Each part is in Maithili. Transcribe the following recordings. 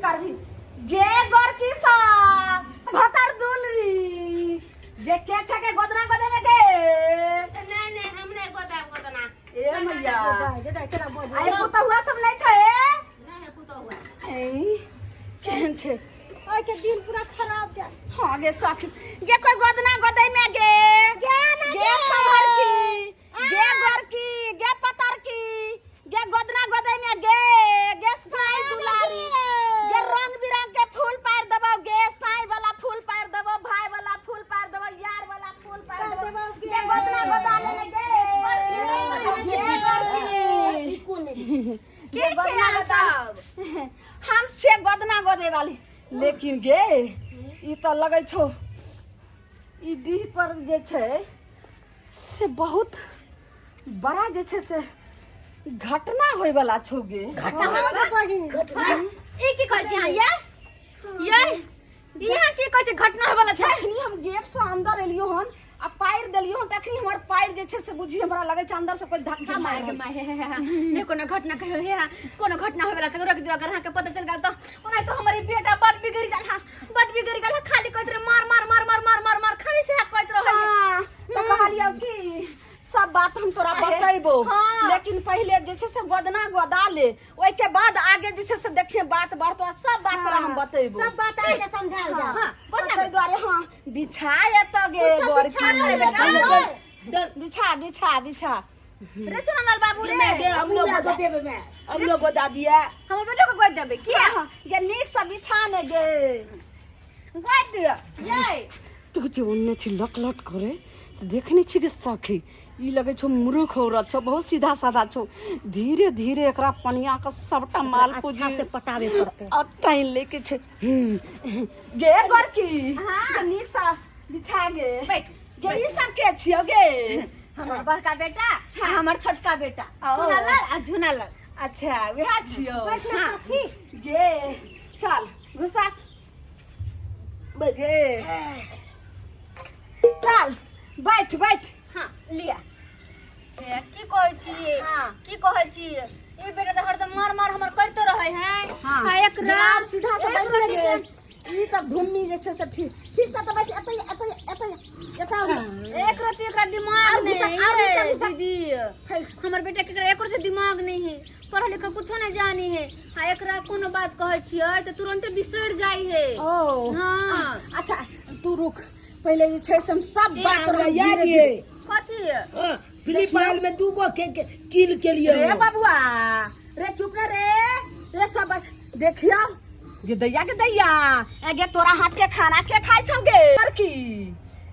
करबी गे गोरकी सा भतर दुलरी गे के छे के गोदना गोदे में गे। नहीं नहीं, हम नहीं गोदाब गोदना। ए मैया। गे दाइ, केना बोल। आइ पुतहुआ सब नहीं छै? नहीं है पुतहुआ। ए, केहन छै? ओइ के दिन पूरा खराब जा। हाँ गे सखी, गे कोई गोदना गोदै में गे गे ना। गे गे। सवर की गे, गोरकी गे, पतर की गे, गोदना गोदै में गे, गे साई दुलारी गे, रंग बिरंग के फूल पार देबो गे, साई वाला फूल पार देबो, भाई वाला फूल पार देबो, यार वाला फूल पार देबो गे, गोदना गोदा लेने गे, गे गोरकी। ई कोन? की छै अहाँ सब? हम छियै गोदना गोदे वाली, लेकिन गे ई तऽ लगै छौ ई डीह पर जे छै से बहुत बड़ा जे छै से घटना होय वाला छौ गे। घटना? ई की कहै छी अहाँ ये? ये यहाँ की कहै छै घटना होय वाला छै? जखनी हम गेट से अंदर एलियो हन आ पाएर देलियो हन, तखनी हमर पाएर जे छै से बुझी हमरा लगै छै अंदर से कोई धक्का मारि माय गे रहल। My, हे हे हे, नहीं कोनो घटना कहियो, हे कोनो घटना होय वाला छै, रोक दियो। अगर अहाँके पता चल गेल तऽ ओना तो हमर ई बेटा बड बिगड़ गेल हा, बड बिगड़ गेल हा। खाली कहैत रहे मार मार मार मार मार मार मार, खाली से कहैत रहे। हाँ, तऽ कहलियौ कि सब बात हम तोरा बतैबो, लेकिन पहिले जे छै से गोदना गोदा ले, ओहिके बाद आगे जे छै से देखिए बात बढ़तो आ सब बात तोरा हम बतैबो। सब बात आगे समझायल जाओ। हाँ, गोदना ताहि दुआरे हाँ बिछा एतऽ गे। कुछो बड़की। बिछा ले बेटा। बिछा बिछा बिछा रे चुनलाल बाबू रे। गे, हम लोग को देबे में, हम लोग को दा दिया। हमर बेटो के गोद देबै किया? हाँ, गे नीक से बिछा ने गे। गोद दिअ ये। तू जे ओन्ने छी लट लट करे से देखने छी गे सखी, ई लगै छौ मूर्ख औरत छौ, बहुत सीधा साधा छौ। धीरे धीरे एकरा पनिया के सबटा माल अच्छा पूंजी से पटाबे पड़तै। और टाइम लेके छै। गे गोरकी, गे नीक से बिछा गे। बैठ। गे ई सब के छियौ गे? हमर बड़का बेटा आ हमर छोटका बेटा। ओ। चुनालाल आ झुनालाल। अच्छा, वएह छियौ। बैठ ना सखी। गे चल घुसा गे, चल बैठ बैठ। हाँ लिया। ए, की कहै छी? की कहै छी? ई बेटा तऽ हरदम मार मार हमर करिते रहै है। हाँ। आ एक गे, आब सीधा से एक बैठ ले गे। रति ई तब धुम्मी जे छै से ठीक ठीक से तऽ बैठ, एतै एतै एतै एतै आउ। एक रति एकरा दिमाग आर घुसा, नहीं आर है नीचा घुसा। दीदी, हमर बेटा के एकरा एक रति दिमाग नहीं है, पढ़ल लिखल कुछो नहीं जानी है। आ एकरा कोनो बात कहै छियै तऽ तुरंते बिसरि जाइ है। ओ। हाँ। अच्छा तू रुक, पहिले जे छै से हम सब बात तोरा याद धीरे ये धीरे। कथी? हाँ, फिलिपाइन में दूगो के किल के लिए। रे बबुआ रे, चुप ना रे रे, सब बात देखियो गे दैया, गे दैया, ए गे तोरा हाथ के खाना के खाइ छौ गे लड़की?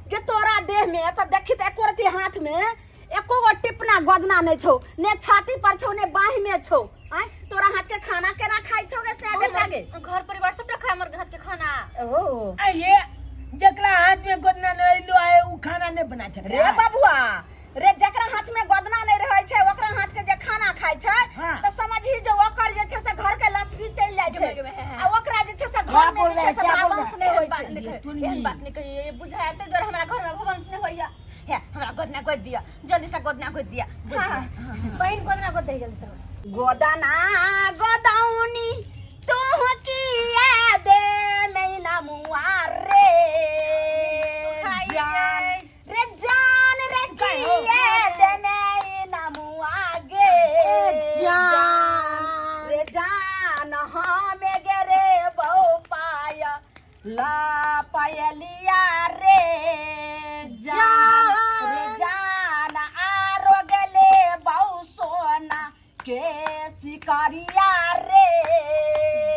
गे तोरा देह में त देखी त एको रति हाथ में एको गो टिपना गोदना नहीं छौ, ने छाती पर छौ ने बाह में छौ। आय तोरा हाथ के खाना केना खाइ छौ गे से बेटा गे? घर परिवार सबटा खाय हमर हाथ के खाना। ओ। आ ये जकरा हाथ में गोदना नहीं लो आए उ खाना नहीं बना सके। रे बबुआ रे, जकरा हाथ में गोदना नहीं रहै छै ओकरा हाथ के जे खाना खाइ छै त समझही जे ओकर जे छै से घर के लक्ष्मी चलि जाइ छै आ ओकरा जे छै से क्या घर में बोल जे रहा छै है, से क्या बोल भावंश रहा नहीं होइ एहन बात छै। नहि ये कहियौ, तुलनी। एहन बात नहि कहियौ, ये बुझायते डर हमरा घर में भवंश नहि होइया। हे हमरा गोदना गोद दिया जल्दी से, गोदना गोद दिया। हाँ। बहिन, गोदना गोद दे जल्दी से। गोदना गोदौनी तू किया दे मैना मुआ रे जान रे, जान रे किया दे मैना मुआ गे जान। रे जान, हमें गे रे बहु पाया ला पायलिया रे जान रे जान, आरो गेले बहु सोना के शिकारिया रे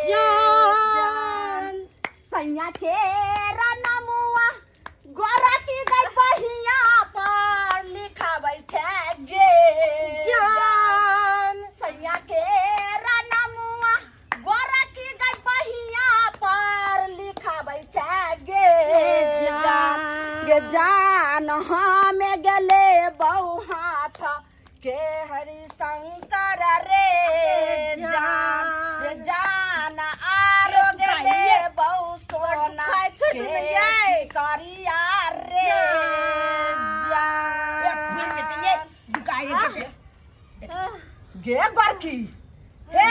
जान। सैया के रनमुआ गोरा की गई बहिया पर लिखाबै छै गे जान। सैया के रनमुआ गोरा की गई बहिया पर लिखाबै छै गे जान। गे जान, हमें गेले बहु हाथ के हरिशंकर रे जान रे जान, आरो गेले बहु सोना के शिकारिया रे जान। गे गोरकी हे।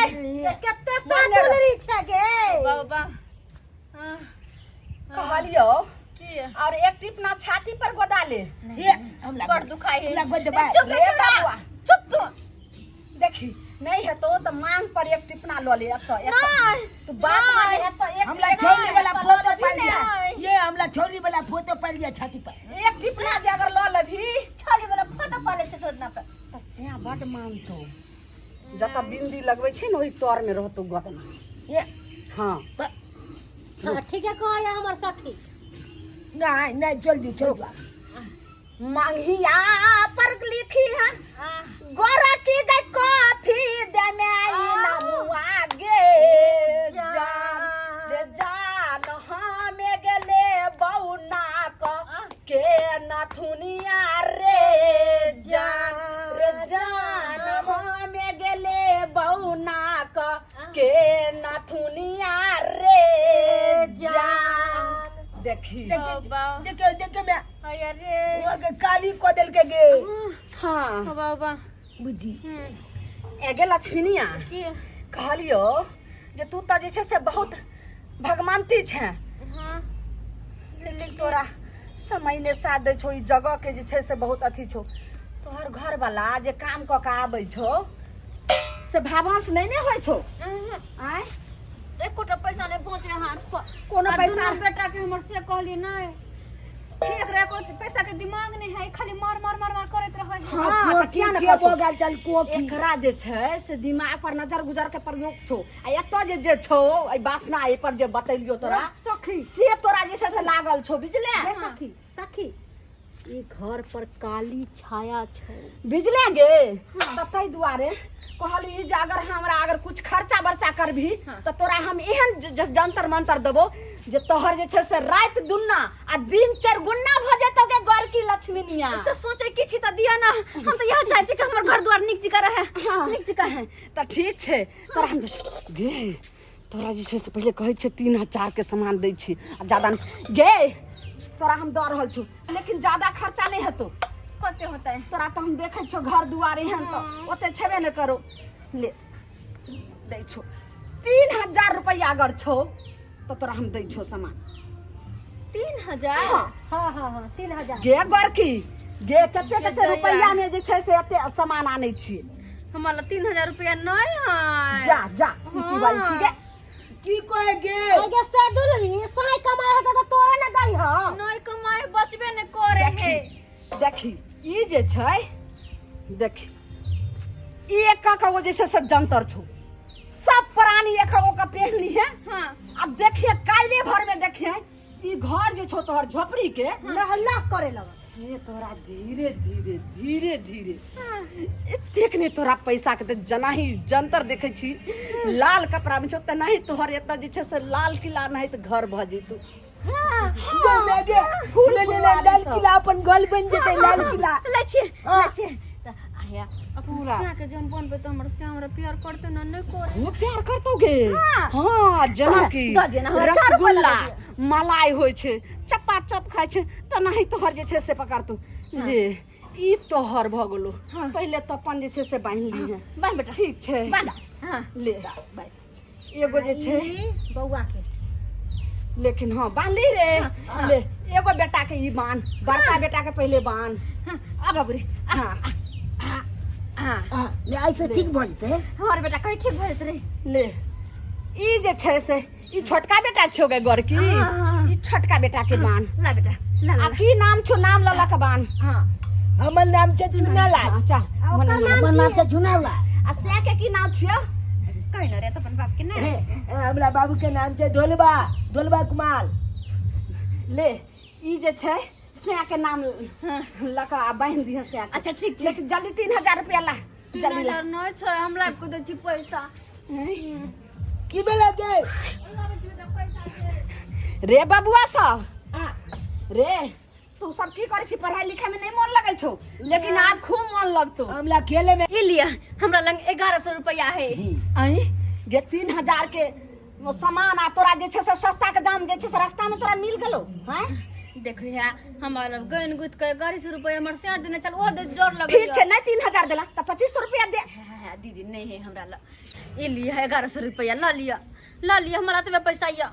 कते सातुलरी छै गे। बा हाँ, कहलियो की और एक टिपना छाती पर गोदा ले। ये हमरा बड़ दुखाई है। हमरा गोद दबा। चुप रे रे छोरा, बाबुआ। चुप तू। देखी नहीं है तो मांग पर एक टिपना ल ले एतऽ एतऽ। नहीं, तू बात माने एतऽ एक हमरा एक छोरी वाला एतऽ लऽ फोटो लेबही पर ने। लिया। ये हमरा छोरी वाला फोटो पर लिया छाती पर। एक टिपना जे अगर ल लेबही छाली वाला फोटो पाले छै तोर ना पर। तऽ सएह बड मानतौ। जतऽ बिंदी लगबै छै ने ओहि तर में रहतौ गोदना। ये हाँ। हाँ ठीक है कह हमर सखी। नहीं नहीं जल्दी चल। मांगिया पर लिखी है गोरा की गई कथी देने आई नमुआ गे जान रे जान हमें गेले बौना क के नथुनिया रे जान रे जान हमें गेले बौना क के नथुनिया रे जान। देखी देखियो देखियो मैं अरे वो के काली को देल के गे। हाँ बाबा बुझी एगे लक्ष्मीनिया की कहलियो जे तू तऽ जे छै से बहुत भगवंती छै। हाँ लेकिन तोरा समय ने साथ दै छौ, ई जगह के जे छै से बहुत अथी छौ। तोहर घरवाला जे काम कऽ के आबै छौ से भावांश नहि ने होइ छौ। आँय एकोटा पैसा नहीं पहुँचे हाथ पर। कोनो आ पैसा दुनू बेटा के हमर से कहली नहीं ठीक रहे, कोनो पैसा के दिमाग नहीं है, खाली मार मार मार मार करैत रहे है। हाँ, तऽ किया ने छियै करतौ? बोगाल चल कोकी। एकरा जे छै से दिमाग पर नजर गुजर के प्रयोग छौ। आ एतऽ जे जे छौ एहि वासना एहि पर जे बतेलियो तोरा सखी से तोरा जे छै से लागल छौ, बुझले? हे सखी सखी ई घर पर काली छाया छै, बुझले गे? तऽ ताहि दुआरे कहली जे अगर हमरा अगर कुछ खर्चा बर्चा करबही तऽ तोरा हम एहन जंतर मंतर देबो जे तोहर जे छै से राति दुन्ना आ दिन चारि गुन्ना भऽ जेतौ गे गोरकी लक्ष्मीनिया। तो सोचे किछि तऽ दिया ना, हम तो यह चाहे छी कि हमर घर द्वार नीक जकाँ रहे। हाँ। नीक जकाँ है। तऽ ठीक छै तोरा हम गे तोरा जे छै से पहिले कहै छै 3000 के सामान दै छी आ जादा नहि। गे तोरा हम दऽ रहल छौ लेकिन जादा खर्चा नहि हेतौ। कते होतै? तोरा तऽ हम देखै छौ घर दुआर एहन तऽ ओते छेबे नहि करो। ले दै छौ 3000 रुपैआ अगर छौ तऽ तोरा हम दै छौ सामान। 3000? हाँ। हाँ हाँ हाँ 3000। गे गोरकी गे कते कते दैया। रुपैआ में जे छै से एते सामान आनै छियै। हमरा लग 3000 रुपैआ नहीं है। जा जा ई की बात छी गे? की कहे गे? आगे से दुलरी साई कमाए है त तोरे न दई ह। नहीं कमाए बचबे नहीं करे देखी है। देखी ई जे छै देखी ई एक एक गो जे छै से जंतर छौ, सब प्राणी एक गो के पहनली है। हाँ। अब देखिए काल्हि भर में देखिए ई घर जे छौ तोहर झोपड़ी के लहल्ला करे लग से तोरा धीरे धीरे धीरे धीरे एतेक ने तोरा पैसा के जनाही जंतर देखै छी लाल कपड़ा में छौ तेनाही तोहर एतऽ जे छै से लाल किला नहीं तऽ घर भऽ जेतौ। गे गे फूल ले ले फुलवारी लाल सब। किला अपन गल बन जेतै लाल किला। लै छियै हाँ। लै छियै तऽ आया पूरा। श्याम के जौन बनबै तऽ हमर श्याम हमरा प्यार करतै ना? नहीं करे। खूब प्यार करतौ गे। हाँ जेना कि दऽ दिअ ना, हमरा चारू पल्ला रसगुल्ला दऽ दिअ। मलाई होइ छै चप्पा चप खाइ छै तेनाही तोहर जे छै से पकड़तौ। ले ई तोहर भऽ गेलो। पहिले तऽ अपन जे छै से बान्हि लीहे। बान्ह बेटा। ठीक छै बान्ह। हाँ। ले एगो जे छै ई बौआ के लेकिन हाँ बान्हली रे। ले एगो बेटा के ई बान्ह, बड़का बेटा के पहिले बान्ह। हाँ, आ बाबू रे। हाँ हाँ हाँ, ले ऐसे ठीक भऽ जेतै। हमर बेटा कहीं ठीक भऽ जेतै रे। ले ई जे छै से ई छोटका बेटा छौ गे गोरकी, हाँ। ई छोटका बेटा के बान्ह। ला बेटा ला आ ला। की नाम छौ? नाम लऽ लऽ के बान्ह। हाँ हमर नाम छै चुनालाल। हाँ, चल आ ओकर नाम हमर नाम छै चुनालाल। आ से के की नाम छियौ? कहि न रे तऽ अपन बाप के ना। हमरा बाबू के नाम छै ढोलबा, ढोलबा कुमार। ले ई जे छै सै के नाम लऽ कऽ आ बान्हि दिहऽ सै के। अच्छा ठीक छै। लेकिन जल्दी 3000 रुपया ला। तीन जल्दी ला। हजार नहीं छै, हम लाइब के दै छी पैसा। की भेलै गे? रे बबुआ सब आ, रे तू सब की करै छी? पढ़ाई लिखाई में नहीं मन लगै छौ लेकिन आब खूब मन लगतौ। हमरा खेले में ई लिअ हमरा लग 1100 रुपया है। आई गे 3000 के सामान आ तोरा जे छै से सस्ता के दाम जे छै से रास्ता में तोरा मिल गेलो। हैं देखो या हमरा लग गन गुत के 1100 रुपया हमर से देने चल ओ दे डर लगे। ठीक छै नहीं 3000 देला तऽ 2500 रुपया दे। हाँ, दीदी नहीं है हमरा लग। ई लिअ 1100 रुपया ल लिअ। ल लिअ हमरा एतबे पैसा यऽ।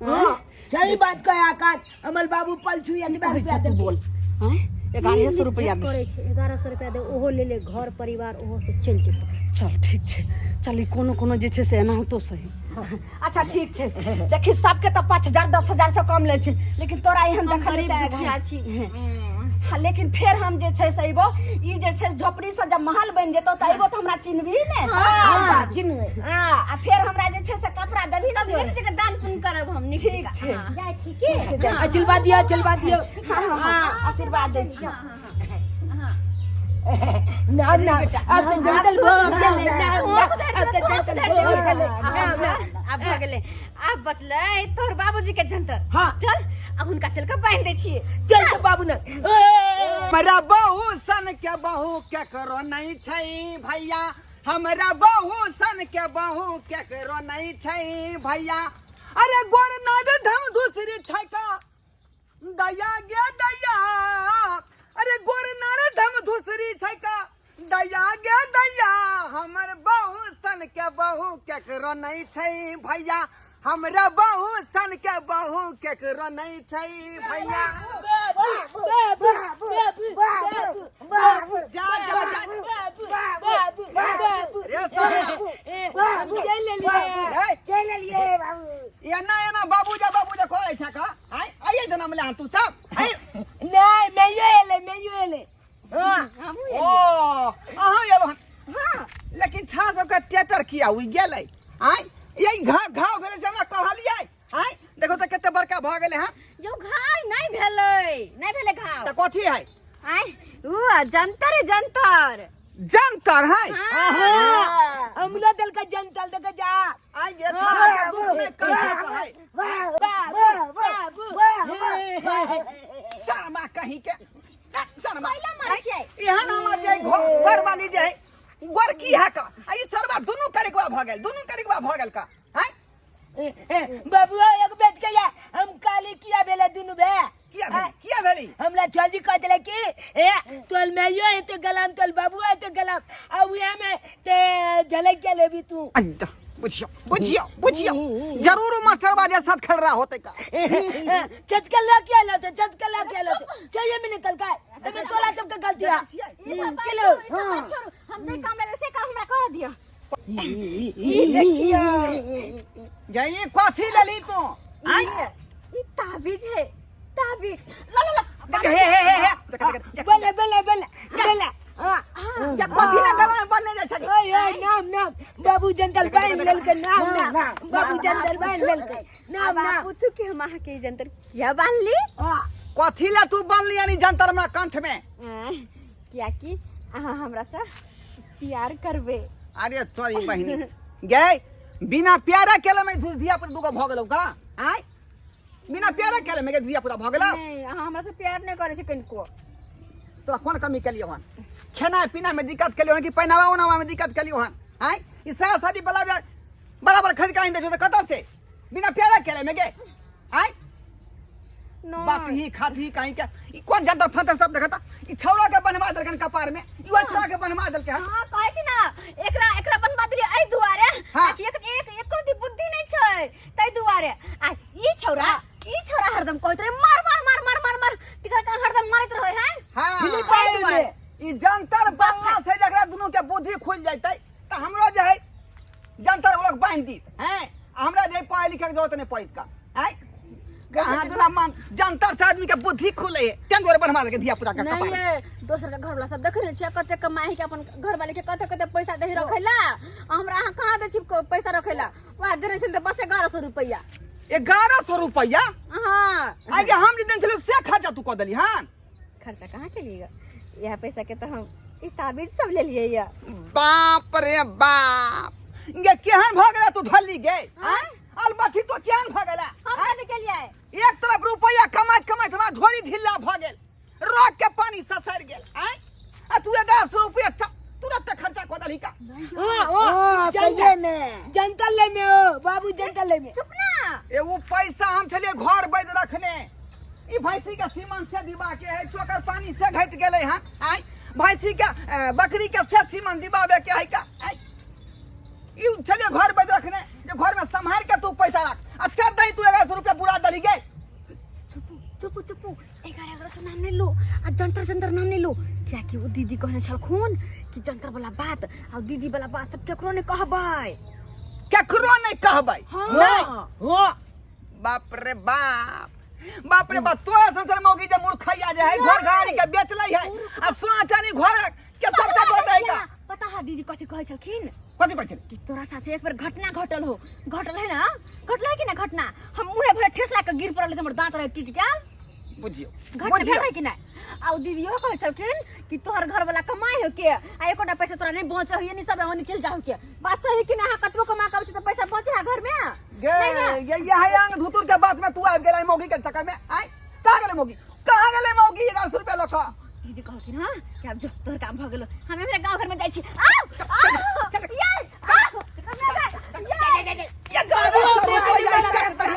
हाँ, सही बात कहे आकाश हमर बाबू पलछू एतबे कहै रुपया छै तू देलकै। बोल आँय 1100 रुपया दे। करै छै 1100 रुपया दे ओहो ले ले घर परिवार ओहो से चलि जेतौ। चल ठीक छै, चल ई कोनो कोनो जे छै से एनाहितो सही। अच्छा ठीक छै, देखी सबके तऽ 5000 10,000 से कम लै छै, लेकिन तोरा एहन हम देखल गरीब दुखिया छी। हाँ, लेकिन फेर हम जे छै से अयबो, ई जे छै झोपड़ी से जब महल बनि जेतौ तऽ अयबो तऽ हमरा चिन्हबही ने। हाँ, चिन्हबै। हाँ। आ फेर हमरा जे छै से कपड़ा देबही ने। नीक जकाँ दान पुण्य करब हम नीक ठीक जकाँ। छै। हाँ। जाइ छी की? आशीर्वाद दियौ, आशीर्वाद दियौ। हाँ, हाँ, हाँ, आशीर्वाद दै छी। ना ना, अब तो जंगल भऽ गेलै ना, ना, अब तो जंगल भऽ गेलै ना, ना। आब भऽ गेलै, आब बचलै तोहर बाबूजी के जंतर। हाँ। चल अब हुनका चल के बांधि दै छियै। चल के बाबू ना। हमरा बहू सन के बहू केकरो नहीं छै भैया, हमरा बहू सन के बहू केकरो नहीं छै भैया। अरे गोर नाद धम दूसरी छै का दया गे दया, अरे गोर नार धम धुसरी छै का दया गे दया, हमर बहू सन के बहू केकरो नहीं छै भैया, हमरा बहू सन के बहू केकरो नहीं छै भैया। बाबू बाबू बाबू बाबू जा जा जा बाबू बाबू बाबू रे सर बाबू चल लेलिए, ए, चलि एलियै बाबू। एना एना बाबू जा बाबू जा कहै छै का आइ आइए जनम ले तू सब आइ। नहीं, मैं यो एले, मैं यो एले। हाँ। ओ अहाँ एलो हन। हाँ, लेकिन छा सबके टेटर किया उगि गेलै आइ? यही घाव घाव भेलै से हमरा कहलियै आइ? देखो तऽ कते बड़का भऽ गेलै हँ। यौ घाव नहि भेलै, नहि भेलै घाव। तऽ कथी है? आइ उ जंतर है, जंतर। जंतर है? हाँ, हमलो दिल का जंतल देख जा। आइ गे छड़ा के दुख में कहे है। बाबू बाबू बाबू शर्मा कहीं के शर्मा पहिला मारै छियै। एहन हमर जे घर वाली जे है गोर की है का आ ई सरवा दुनू करिकवा भऽ गेल, दुनू करिकवा भऽ गेल का आइ? बाबू एक बेच के या हम काली किया भेले दुनू बे? किया भेली, किया भेली? हमरा चलजी कह देले कि ए तोल मैयो एते गलाम, तोल बाबू एते गलाम, आ उहे में ते झलक के लेबी तू। अंत बुझियो बुझियो बुझियो, जरूर उ मास्टरवा जे साथ खेल रहा होते का। चचकल ला के आला तो चचकल ला के आला तो चाहिए में निकल का एमे तोला सबके गलती है। ई सब बात किलो। छोड़ू, ई सब बात छोड़ू, हम जे काम लेले से काम हमरा कर दिअ। ये कथी लेली तू? आई ई ताबीज है, ताबीज। ला ला ला। देख, हे हे हे हे, देख देख देख। बले बले बले बले। हाँ। ये कथी ला गला में बन्ने जाइ छै? ओए ओए, नाम नाम बाबू जंतल बांध लेलकै, नाम नाम बाबू जंतल बांध लेलकै, नाम आब अहाँ नाम। पूछू कि हम अहाँके ई जंतर किया बान्हली? हाँ। कथी ला तू बनली यानी जंतर हमरा कंठ में? कियाकि अहाँ हमरा से प्यार करबै। अरे तोरी बहिनी गए, बिना प्यारा केले में धिया पुता दूगो भऽ गेलौ का? आय बिना प्यारा केले में धिया पुता भऽ गेलौ? नहीं, अहाँ हमरा से प्यार नहीं करै छी कनिको। तोरा कोन कमी केलियौ हन? खेनाइ पीना में दिक्कत केलियौ हन कि पहनावा उनावा में दिक्कत केलियौ हन? आय ई साया साड़ी ब्लाउज बराबर खरीद के आनि दै छौ तऽ कतऽ से बिना प्यारा केले में गे? आय बात ही खाती कहीं के ई कोन जंतर फंतर सब देखता, ई छौड़ा के बनवा देलकन कपार में, ई छौड़ा के बनवा देलके हन। हां कहै छी ना, एकरा एकरा बनवा देलियै एहि दुआरे हाँ। ताकि एक एक एको दी बुद्धि नहीं छै ताहि दुआरे। आ ई छौड़ा, ई छौड़ा हरदम कहैत रहे मार मार मार मार मार मार, तिकर का हरदम मारैत रहे हैं। हाँ। ताहि दुआरे। ई जंतर बनला से जकरा दुनू के बुद्धि खुलि जैतै तऽ हमरो जे है जंतर वाला बांधि दी हैं, आ हमरा जे पढ़े लिखे के जरूरत नहीं पड़ित का हैं। कहाँ दुना मन जंतर से आदमी के बुद्धि खुले है, तें दुआरे बनवा देलकै धिया पुता के नहीं कपार। ये दोसर के घर वाला सब देख रहल छियै कते कमाई के अपन घर वाले के कते कते पैसा दे रखेला, आ हमरा अहाँ कहाँ दै छी पैसा रखेला? वएह देने छल तऽ बस 1100 रुपैआ। 1100 रुपैआ? हाँ। आगे हम जे देने छलियै से खर्चा तू कऽ देली हन? खर्चा कहाँ केलियै? इएह पैसा के तऽ हम ई ताबीज सब लेलियै या। बाप रे बाप, गे केहन भऽ गेला तू ढल्ली गे? आँय अलबथी तो केहन भऽ गेला? हम कथी केलियै? एक तरफ रुपैआ कमाइत कमाइत हमरा झोरी ढिल्ला भऽ गेल, रख के पानी ससरि गेल। आँय आ तू 1100 रुपैआ तुरंत खर्चा कऽ देलही का? हाँ, हाँ, सहिए में। जंतल ले में ओ बाबू जंतल ले में। चुप ना। ए वो पैसा हम छलियै घर बैद रखने, ई भैंसी के सीमन से दिबा के है, चोकर पानी से घटि गेलै हन। आँय भैंसी के बकरी के से सीमन दिबाबे के है का? आँय ई छलियै घर बैद रखने। जे घर में संभाल के तू पैसा रख। अच्छा दही तू 1100 रुपया बुरा दली गे। चुपू चुपू चुपू, 1100 नाम नहीं लो आ जंतर जंतर नाम नहीं लो, कियाकि ओ दीदी कहने छलखुन कि जंतर वाला बात आ दीदी वाला बात सब केकरो नहीं कहबै। केकरो नहीं कहबै? हाँ। नहीं। हाँ। बाप रे बाप, बाप रे बाप, तोरा संसार मौगी जे मूर्खैया जे है घर घारी के बेच लै है आ सोना चानी घर के सबटा दऽ दै का। पता है दीदी कथी कहै छलखिन? कथी कहै छलखिन? कि तोरा साथे एक बेर घटना घटल हो, घटल है ना, घटल है कि ना घटना? हम मुँहे भरे ठेस लाग के गिर पड़ल, हमर दांत रहे टूट गेल। बुझियो घटना बुझियो भेल है कि ना? आ दीदी इहो कहै छलखिन कि तोहर घर वाला कमाई हो के आ एकोटा पैसा तोरा नहीं बचे हो, यानी सब ओनी चल जाओ के। बात सही कि ना? अहाँ कतबो कमा के अबै छी तऽ पैसा बचे है घर में? गे ये ये है अंग धुतुर के बात में तू आबि गेलै मौगी के चक्कर में। आय कहाँ गेलै मौगी, कहाँ गेलै मौगी 1100 रुपया लऽ कऽ? दीदी कहलखिन हां कि आब जो तोहर काम भऽ गेलो, हम हमरा गांव घर में जाइ छी। आउ आउ ये आउ ये 1100 रुपया चट दही।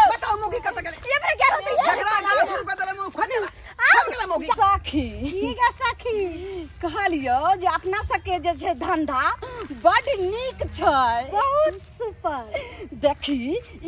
बताओ मौगी कतऽ गेलै? ये मेरा गेल होतै ये। झगड़ा 1100 रुपया देलै मुँह खोलि गेलै। खोलि गेलै मौगी। सखी ठीक है सखी, कहलियो जे अपना सबके जे छै धंधा बड नीक छै, बहुत सुपर। देखी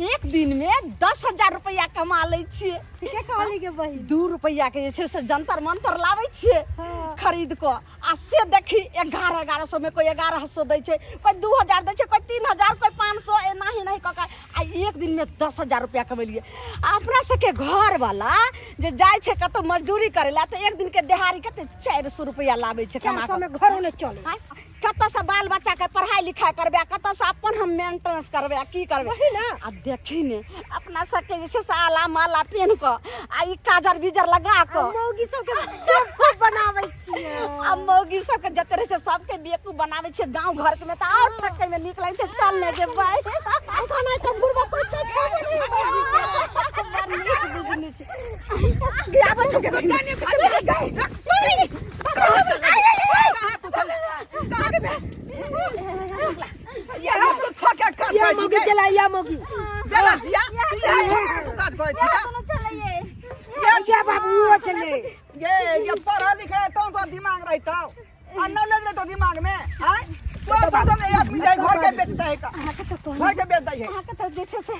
एक दिन में 10,000 रुपया कमा लै छियै। ठीके कहली गे बहिन। 2 रुपया के जे छै से जंतर मंतर लाबै छियै हाँ। खरीद कऽ, आ से देखी 1100 में कोई 1100 दै छै, कोई 2000 दै छै, कोई 3000, कोई 500, एनाही एनाही कऽ कऽ आ एक दिन में 10,000 रुपया कमेलियै। आ अपना सबके घर वाला जे जाइ छै कतौ मजदूरी करै लए तऽ एक दिन के देहाड़ी कते 400 रुपया लाबै छै कमा चारि सौ कऽ। में घरो नहि चले। आँय, कतऽसँ बाल बच्चाके पढ़ाइ लिखाइ करबै, कतऽसँ अपन हम मेंटेनेंस करबै, आ की करबै? वही ना। आ देखी ने अपना सबके जे छै से आला माला पेन्ह कऽ आ ई काजर बीजर लगा कऽ मौगी सबके बेवकूफ बनाबै छियै। आ मौगी सबके जते रहै छै सबके बेवकूफ बनाबै छियै। गाँव घरके में तऽ आओर ठकै में नीक लागै छै। चल ने गे बाय, ओकरा नहि तऽ बुढ़बा कोइ कोइ खेबै नहि। बड़ नीक बिजनेस छै। गे, आबै छौ गे बहिन। गे, गे, गे। कहाँ तू चले? कहाँ यहाँ तू ठोके काज या करै छी मौगी गे? चला या मौगी बेला छिया, यहाँ ठोके तू काज करै छी का? दोनों चलैये। या बाबू वो चले गे ये पढ़ल लिखल है तो दिमाग रहतौ आ नॉलेज रहतौ दिमाग में। आय तोरा सोचल नहीं आदमी जाए घर के बेचता है का, अहाँके तऽ कहलहुँ। घर के बेच दै है। अहाँके तऽ जे छै से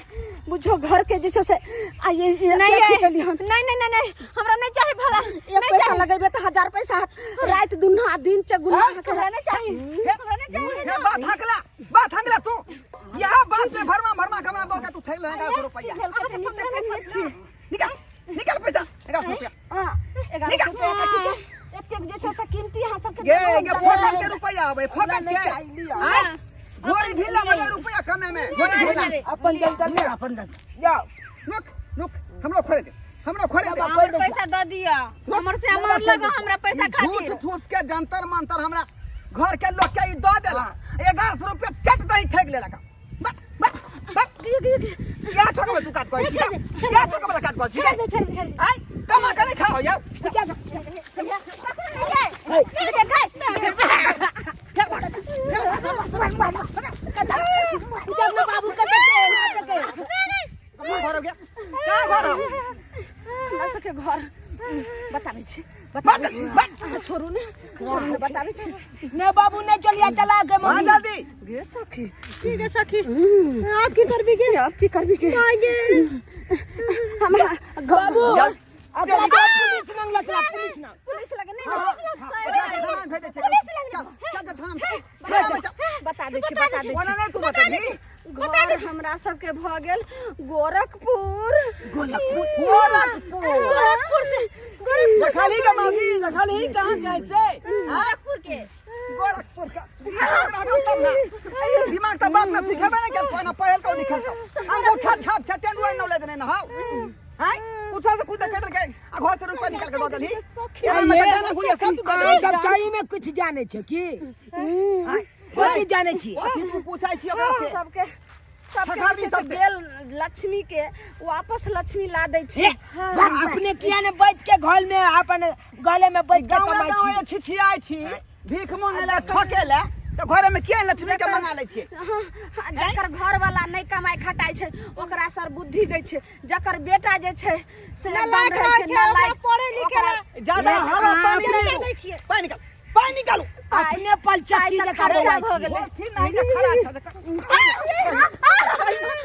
बुझो घर के जे छै से आ ये ये नहीं अथी ये, केली हन। नहीं नहीं नहीं नहीं, हमरा नहीं चाही भला। एक पैसा लगेबे तऽ 1000 पैसा राति दुना दिन चगुना अहाँके हमरा नहीं चाही, हमरा नहीं चाही। हे बात हकला, बात हकला तू यहाँ बात पे भरमा भरमा कमरा दो के तू ठेल 1100 रुपया। निकाल निकाल पैसा 1100 रुपया। 1100 रुपया कथी के? एतेक जे छै से कीमती अहाँ सबके गे देलहुँ गे हम। फोकट के रुपया आबै, फोकट के। आय घोड़ी ढीला बजे रुपया कमे में, घोड़ी ढीला। अपन जंतर ले, अपन जंतर जाओ। रुक रुक, हमरो खोले दे, हमरो खोले दे। हमर पैसा दऽ दिअ, हमर से हमर लग हमरा पैसा ई झूठ खातिर। फूस के जंतर मंतर हमरा घर के लोग के ई दऽ देला 1100 रुपया चट दही ठेक लेलक। बस बस बस, यहाँ ठोकबे तू काज करै छी, यहाँ ठोकबे काज करै छी। आय कमा के नहीं खाओ यार। बाबू कते कहाँ घर हो गया, कहाँ घर हो? हमरा सबके घर बताबै छी, बताबै छी। अहाँ छोड़ू ने, छोड़ू ने, बताबै छी। ने बाबू ने चलिया चला के हाँ मौगी। जल्दी गे सखी, ठीक है सखी, आब की करबी गे? आब की करबी गे? हमरा बाबू जल अकरा के पुलिस नंग लगला, पुलिस नंग पुलिस लगे नहीं, एकरा के थाना में भेजै छै। चल चल चल थाना में, थाना में चल। बता दै छी, बता दै छी। ओना नहीं तू बतेबही। घर हमरा सबके भऽ गेल गोरखपुर। गोरखपुर, गोरखपुर से देखलही के मौगी, देखलही कहाँ कैसे? गोरखपुर के, गोरखपुर का तब ना दिमाग तऽ बाप में सिखेबे नहीं कर ना, पढ़ल को लिखल को अंगूठा छाप छै तेन रुआ नॉलेज नहीं ना हौ। हैं उठल से खुद देखे देखे आ घर से रुपया निकाल के दऽ देलही। एना में तऽ गाना गुड़िया सब तू दऽ देलही। चमचाई में कुछ जाने छै की? कथी जाने छी? कथी तू पूछै छी ओकरा से? सबके सबके ठकाबी जे छै से सबके। गेल लक्ष्मी के वापस लक्ष्मी ला दै छी। अपने किया ने बैठ के घर में अपन गले में बैठ के गाँव कमाई गाँव छी? छिछियाइ छी भीख मांगे ला ठके ला तऽ घरे में किया लक्ष्मी के मंगा लै छियै? हाँ, हाँ, जकर घर वाला नहि कमाइ खटाइ छै ओकरा सर बुद्धि दै छै, जकर बेटा जे छै से नालायक एकदम रहै रहै छै, छै, ओकरा नालायक, पढ़ै लिखै ओकरा ला ज्यादा हवा पानी चल नहीं दै छियै। पानी निकाल, पानी निकालू। अपने पलचक्की पाइ तऽ जकाँ खर्चा बौआइ भऽ छी। गेलै। फिर नहीं तो खड़ा छ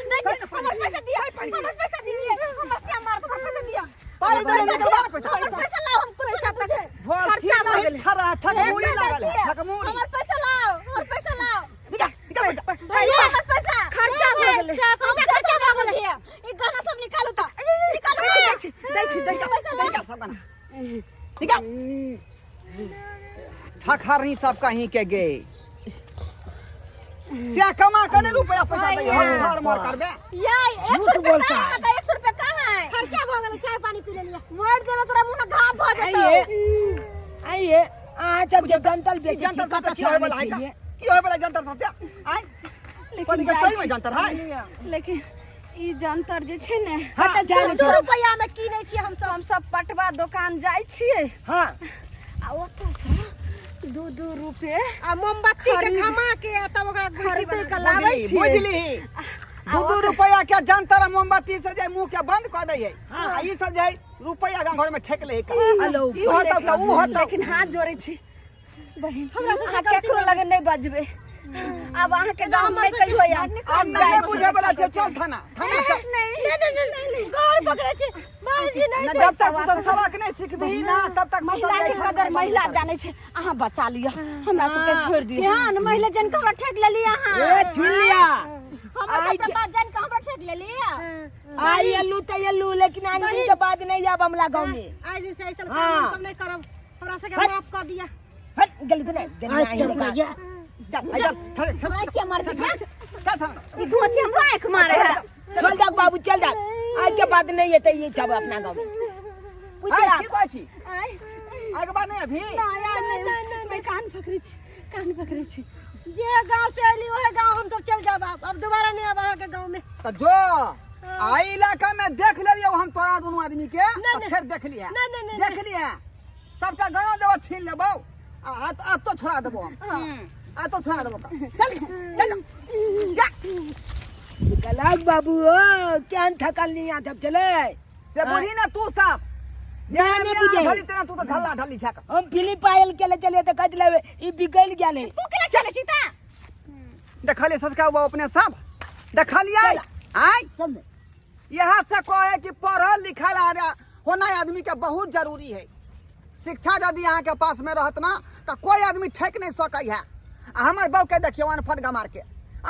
नहीं हमर पैसा दिया, हमर पैसा दिया, हमर से मार, हमर पैसा दिया। पाई दे दे दे पैसा। हमर पैसा लाओ, हम कुछ ना पूछे। खर्चा भऽ गेलै। खड़ा ठकमुड़ी लागल है, ठकमुड़ी। हमर पैसा लाओ, हमर पैसा लाओ। निकाल निकाल पैसा। भैया हमर पैसा खर्चा भऽ गेलै। पैसा खर्चा भऽ गेलै। ई गहना सब निकालू त, निकालू। दै छी, दै छी, दै छी। पैसा लाओ। निकाल सब गाना निकाल। ठकहरनी सब कहीं के गे से कमा के नहीं रुपया पैसा दे हम सर मोर करबे। या 100 झूठ रुपया बोलता कहाँ है। है? 100 रुपया कहाँ है? खर्चा भऽ गेलै, चाय पानी पी लेलियै। मर जेबै, तोरा मुँह में घाव भऽ जेतौ। आइए आइए, अहाँ सब जे जंतल ई बेचै छी जंतर कतऽ सत्य की होय वाला आनै है का? छियै? की होय वाला जंतर सत्य आय लेकिन के सही में जंतर है। लेकिन ई जंतर जे छै ने, हाँ। कतऽ जानै 2 छी? रुपया में कीनै छियै हमसब। हमसब पटवा दोकान जाइ छियै हाँ। आ ओतऽसँ 2-2 रुपए आ मोमबत्ती के खरीद- घमा के आ तब ओकरा गुलकी खरीद बना के लाबै बुझली छियै। बुझली, 2-2 रुपया के जंतर आ मोमबत्ती से जे मुंह के बंद कऽ दै है आ ई सब जे है रुपया गाँव घर में ठेक ले है का। हेलो। ई होतौ तऽ ऊ होतौ। लेकिन हाथ जोड़ै छी बहिन, हमरा अहाँ केकरो लगे नहि बजबै। आब अहाँके गाँव नहि कहियो आयब। आब नहि बुझे वाला छै, चल थाना थाना चल। नहीं नहीं नहीं नहीं नहीं, घर पकड़े छी भाईजी। नहीं ना जब तक तू सब सबक नहीं सीखबही ना तब तक तू सब महिला के जाय कदर थाना। महिला जानै छै। अहाँ बचा लिअ, हमरा सबके छोड़ि दिअ। ध्यान महिला जन के हमरा ठेक लेली अहाँ। ए चुलिया, हमर आई सब बात जन के हमरा ठेक लेली। आई अल्लू त अल्लू, लेकिन आन दिन के बाद नहीं आब हमला गाँव में। आज दिन से ऐसा हाँ। काम हम सब नहीं करब, हमरा सबके हट। माफ कर दिया। हट गल के नहीं गल आज नहीं चल लगा। भैया। चल चल चल चल आँख के मार दे। चल थाना। ई धोती हमरा आँख मारे है। चल जा बाबू, चल जा, आज के बाद नहीं एते ये सब अपना गाँव में। पूछ आय ला। की कहै छी? आय। आइ के बाद नहीं अभी। नहीं नहीं नहीं, कान पकड़ै छी, कान पकड़ै छी। जे गांव से अली ओहे गांव हम सब चल जाब, अब दोबारा नहीं आब अहाँ के गांव में। तऽ जो आई इलाका में देख लेलियौ हम तोरा दुनू आदमी के, तऽ फेर देख लिहे। नहीं, नहीं, नहीं, देख लिहे, सबटा गाना देबो छीन लेबौ आ आ तो छोड़ा देबो हम, आ तो छोड़ा देबो। चल चल जा। गलाक बाबू ओ केहन थकल नहीं आता चले से बुझी ना तू सब नहीं, नहीं बुझे। ढली तेना तू तो ढल्ला ढली छक। हम फिलिप पायल के ले चलिए तो कह दिले ई बिगड़ गया नहीं। तू केला चले छी ता? देखलिए सचका वो अपने सब देखलिए आय। चल। यहाँ से कहे कि पढ़ल लिखल होना आदमी के बहुत जरूरी है। शिक्षा यदि अहाँ के पास में रहत ना तो कोई आदमी ठेक नहीं सकै है। आ हमर बहू के देखियो अनफट गमार के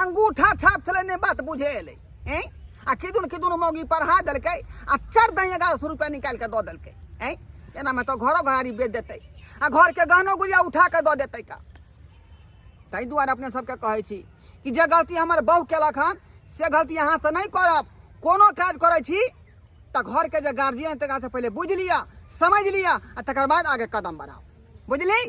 अंगूठा छाप छलै नहीं बात बुझे एलै हैं। आ किदुन किदुन मौगी पढ़ा देलकै आ 4 दही 1100 रुपया निकालि के दऽ देलकै हैं। एना में तो घरो घरारी बेच देतै आ घर के गहनो गुड़िया उठा के दऽ देतै का। ताहि दुआरे अपने सबके कहै छी कि जे गलती हमर बहू केलक हन से गलती अहाँ से नहीं करब। कोनो काज करै छी तऽ घरके जे गार्जियन तकरा से पहिले बुझि लिअ, समझि लिअ आ तकर बाद आगे कदम बढ़ाउ। बुझली?